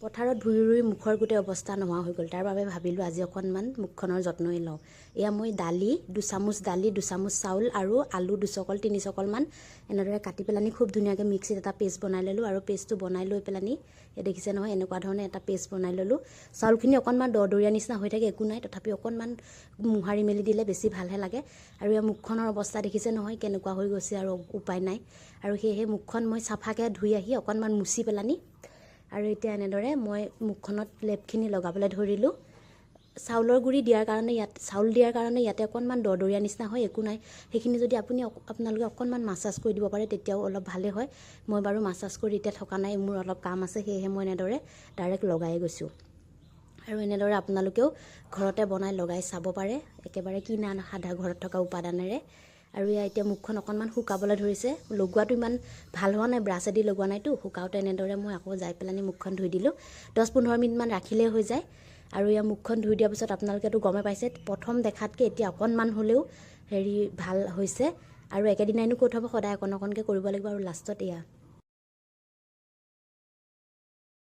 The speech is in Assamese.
পথাৰত ভুঁই ৰুই মুখৰ গোটেই অৱস্থা নোহোৱা হৈ গ'ল। তাৰ বাবে ভাবিলোঁ আজি অকণমান মুখখনৰ যত্নই লওঁ। এয়া মই দালি 2 চামুচ, দালি 2 চামুচ, চাউল আৰু আলু দুচকল তিনিচকলমান এনেদৰে কাটি পেলানি খুব ধুনীয়াকৈ মিক্সিত এটা পেষ্ট বনাই ল'লোঁ। আৰু পেষ্টটো বনাই লৈ পেলানি এই দেখিছে নহয়, এনেকুৱা ধৰণে এটা পেষ্ট বনাই ল'লোঁ। চাউলখিনি অকণমান দৰদৰীয়া নিচিনা হৈ থাকে, একো নাই, তথাপি অকণমান মোহাৰি মেলি দিলে বেছি ভালহে লাগে। আৰু ইয়াৰ মুখখনৰ অৱস্থা দেখিছে নহয় কেনেকুৱা হৈ গৈছে, আৰু উপায় নাই। আৰু সেয়েহে মুখখন মই চাফাকৈ ধুই আহি অকণমান মুচি পেলানি আৰু এতিয়া এনেদৰে মই মুখখনত লেপখিনি লগাবলৈ ধৰিলোঁ। চাউলৰ গুড়ি দিয়াৰ কাৰণে ইয়াত, চাউল দিয়াৰ কাৰণে ইয়াতে অকণমান দৰদৰীয়া নিচিনা হয়, একো নাই। সেইখিনি যদি আপোনালোকে অকণমান মাছাজ কৰি দিব পাৰে, তেতিয়াও অলপ ভালেই হয়। মই বাৰু মাছাজ কৰি এতিয়া থকা নাই, মোৰ অলপ কাম আছে, সেয়েহে মই এনেদৰে ডাইৰেক্ট লগাই গৈছোঁ। আৰু এনেদৰে আপোনালোকেও ঘৰতে বনাই লগাই চাব পাৰে, একেবাৰে কিনা সাদা ঘৰত থকা উপাদানেৰে। আৰু এয়া এতিয়া মুখখন অকণমান শুকাবলৈ ধৰিছে। লগোৱাটো ইমান ভাল হোৱা নাই, ব্ৰাছেদি লগোৱা নাইতো। শুকাওঁতে এনেদৰে মই আকৌ যাই পেলানি মুখখন ধুই দিলোঁ। 10-15 মিনিটমান ৰাখিলেই হৈ যায়। আৰু ইয়াৰ মুখখন ধুই দিয়াৰ পিছত আপোনালোকেতো গমেই পাইছে, প্ৰথম দেখাতকৈ এতিয়া অকণমান হ'লেও হেৰি ভাল হৈছে। আৰু একেদিনাইনো ক'ত হ'ব, সদায় অকণ অকণকৈ কৰিব লাগিব। আৰু লাষ্টত এয়া